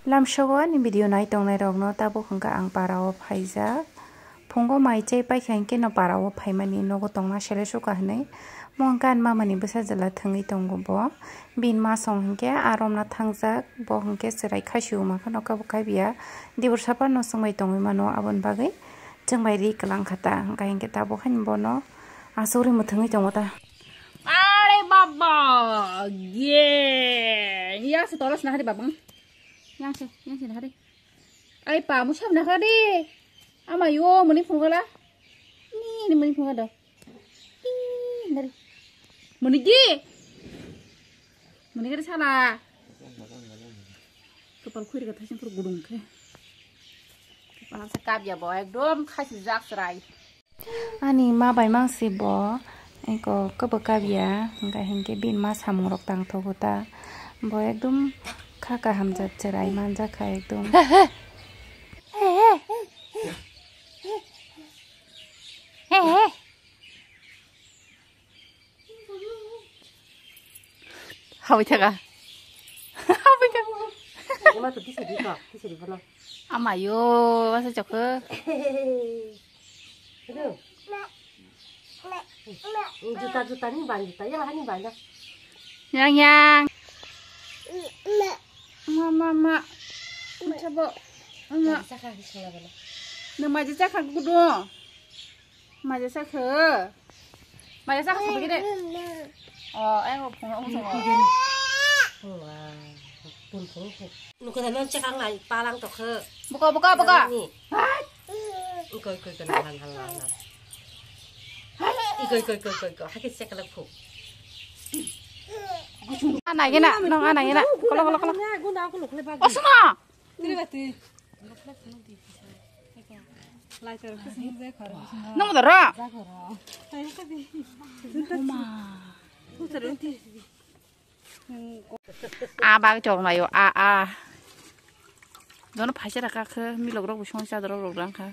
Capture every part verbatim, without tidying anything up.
Lamsogo ani video nai tongnai rokno tabuk hwnkha ang para o phaijak. Phungo mai chai paikha hinkhe no para o phaimani nogo tongna sele suka hinui. Mo hwnkha ani mama ni bwsa jwla thwngwi tongo bo. Bini ma song hinkhe a romna thangjak, bo hinkhe chwrai khasiu mankha noka bo kaibiya. Dibur sapa no swngbai tongwi mano aboni bagwi chwngbai ri kwlang kha ta. Hwnkha hinkhe tabuk haino bono asugri mwthwngwi tongo ta. Are baba, ye, ya se toros na hari babang. Yang se, yang se na hari. Ai pa, musab na kha de. Ama yo, muni phunga la. Ni, ni muni phunga do. Ni, nari. Muni di. Muni kare sala. Kapal khuir ka thasing pur gudung khe. Kapal sa kap ya bo, ekdom khasi jak serai. Ani ma bai mang si bo, eko kwbwkabya, hwnkha hinkhe bini ma samung rok tang thogo ta. Bo ekdom kha kaham jat cherai manjak kha ekdom. Habwi thaka. Habwi thaka. Ima to tisiri ko, tisiri bono. Amayo, masa chokho. Aduh. Juta, juta ni ban, juta ya hani ban ya. Yang, yang. Ma, ma, ma. Macabo. Ma. Nang maja chakha gudu. Maja sakhe. Maja sakhe sabagire. Oh, eh, phone ong song. Nukha nan chakang lai palang tokhe. Buka, buka, buka. Ni. Ikoi, ikoi, ikoi, nang, nang, nang, nang. Ikoi, ikoi, ikoi, ikoi, ikoi. Hakhe chakala khu. Anai gena, nong anai gena. Kolo, kolo, kolo. Osma. Nang dara. A bag chok mayo a a. Jono phaisa raka khe milok rok bisong chador rok rang kha.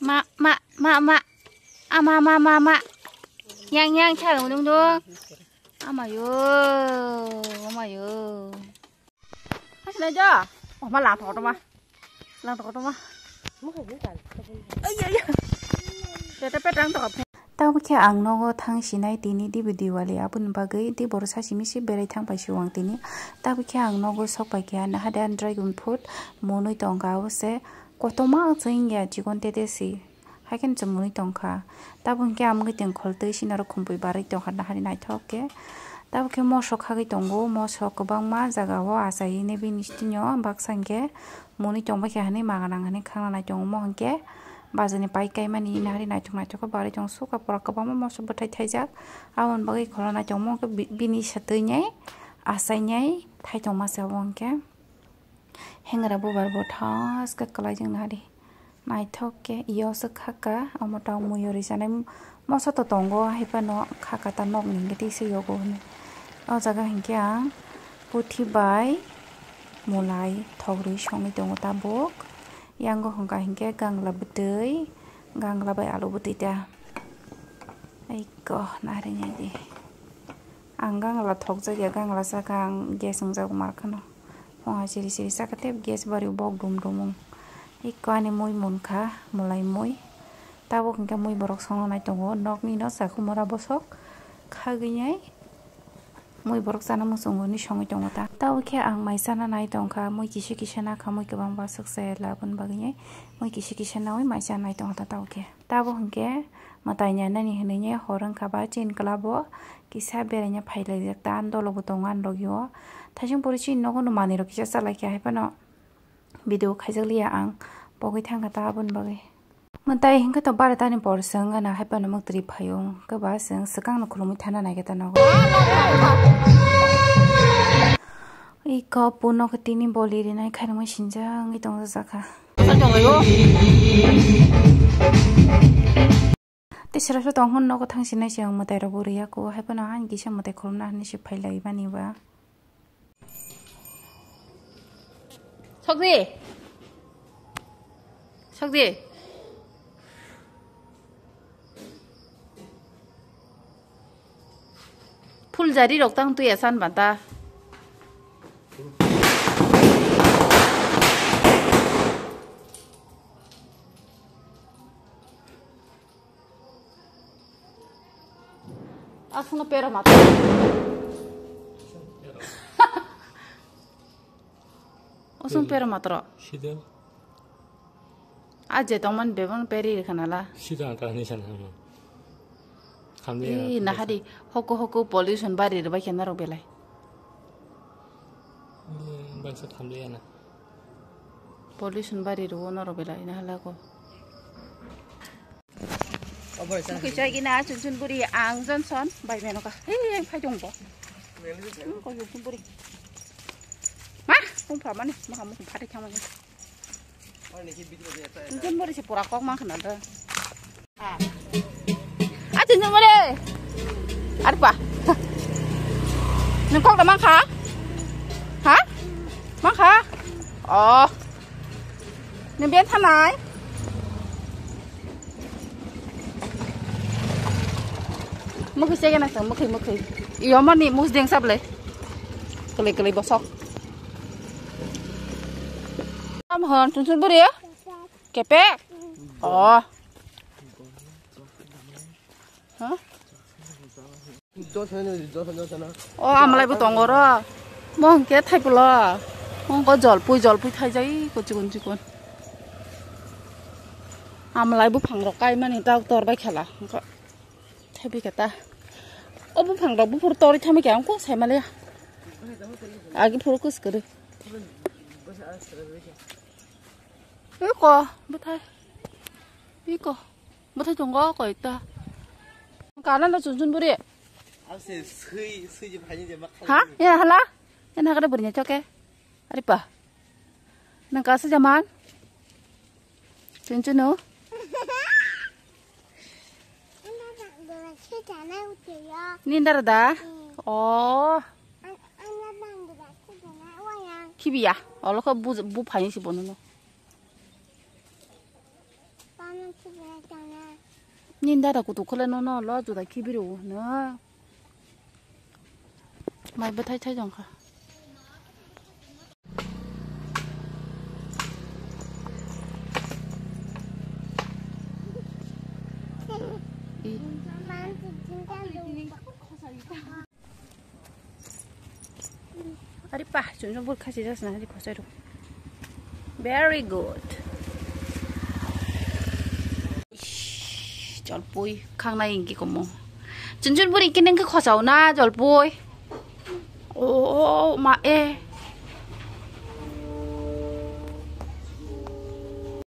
Ma ma ma ma. Ama ma ma ma. Yang yang chalo nung do. Amayo, amayo. Asle jo. Oh, ma lang thok ma. Lang thok ma. Ai ai. Tete petang thok. Tabuk khe ang nogo thang sinai tini Dibi Diwali aboni bagwi di borok sasi misi berai thang pai si wang tini. Tabuk khe ang nogo sok pai khe nahade dragon fruit monwi tongkha abo se kotorma wngya chikon tete si. Haikhe chumui tongkha. Tabuk hinkhe amgwi tongkhol twi sinaro khumpui barwi tongkha nahari naithok khe. Tabuk khe mosok khagwi tongo, mosok kwbangma jagao achaiwi bini sitino baksa hinkhe mwnwi tongbaikha hinwi maga nang hinwi khangna naitongo. Omo hinkhe bajani pai kaimani nahari naithok naithok khe barwi tongo. Sukha pora kwbangma mosok bwthai thaijak, aboni bagwi khorang naitongmo hinkhe bi-, bini satwi nai achainai thaitongma se obo hinkhe. Hengra bubar bo thaske kwlaijak nari. Naithok khe iyo se khaka, omo tang muiyo risanai moso to tongo, hai phano khaka ta nok ni hwnkhe tei se yogo hwnwi. O jaga hinkhe ang puthi bai mulai thok rwi songwi tongo tabuk. Yango hwnkha hinkhe gangla bwtwi, gangla bai alu bwtwi ta. Eiko nari nai di. Ang gangla thokjak ya, gangla saka ang gas wngjak mar kheno. Phung hai siri siri saka tei gas bari bok dum dum wng. Ikko ani mui munkha, mulai mui. Tabuk hinkhe mui borok songna nai tongo. Nokni no chakhumora bosok khagwi nai mui borok chana muchungo hinwi songwi tongo ta. Tabuk khe ang mai chana nai tongkha, mui kisa kisa nakha, mui kwbang baswk chaya la aboni bagwi nai mui kisa kisa naui mai chana nai tongkha ta tabuk khe. Tabuk hinkhe mwtai nainani hinwi hor wngkha ba chini kwlabo kisa beraina phailaijak ta, ani dolo bo tongo ani logio. Thaising pori chini nogo no manwi rok kisa chalaikha, hai phano video khaijakliya ang, pogwi thangkha ta aboni bagwi. Mwtai hinkhe to baratani por se wngana, hai phano mwktwi phaio, hwnkhe ba chwng swkangno khulumwi thana naikhe ta nogo. Iko puno khe tini boli rinai khairokma sinjak wngwi tongjakha. Tei sra sra tong hwn nogo thang sinai se ang mwtai rok bo rwya kho, hai phano ani kisa mwtai khulumna hinwi se phai lai mani ba. Sokdi. Sokdi. Full jari rok tang twi asan banta. Aswkno pero matro. Aswk pero matro. Sida. A je tongmani bebak peri rikha nala. Sida ang kahini sana hama. Khamle ya. Ih, nahari hoko hoko pollution bari rwbai khe norok belai. Hmm, bangsa khamle ya na. Pollution bari rwo norok belai nahala ko. Mukhi chai gina chun chun buri ang Johnson bai meno ka. Hei, ang phai dong bo. Hmm, ko chun chun buri. Ma, kung pha mani, ma mukhi phate khama. Chun chun buri si pura kok mang khna da. A chun chun buri. Arpa. Nung kok da mang kha? Ha? Mang kha? Oh. Nung ben thanai? Mukhi chegena sang, mukhi, mukhi. Iyo mani mus deng sable. Kali, kali bosok. Am hon, chun chun buri ya? Kepek? Oh. Ha? O, amlai bo tongo ro. Mo hwnkhe thaipulo. Mo hwnkhe jolpui, jolpui thaijai ko chikon chikon. Amlai buphang rok kaimani doctor bai khala. Hwnkhe thaibi khe ta. O buphang rok buphuru torwi thamwi khe ang kok saimaliya. Agi phuru kus kwrwi. Iko, bwthai. Iko. Bwthai tongo koi ta. Kana na chun chun buri. Ase sui, sui je bhai je mak. Ha? Ya hala. Ya na kada buri nya choke. Ari pa. Nang ka se jaman. Chun chun no. Nindar da. Oh. Khibiya. Olo ko bu bu phai si bono no. Nini dada kutuk khwlai no, no, lo juda khibiro no. Mai bwthai thai jong kha. I. Ari pa, chunjung bur khasi jasna ari khosai rok. Very good. Ish, jolpui khangnai ingi komo. Chunjun bur ingi nengke khosao na jolpui. Oh, ma e.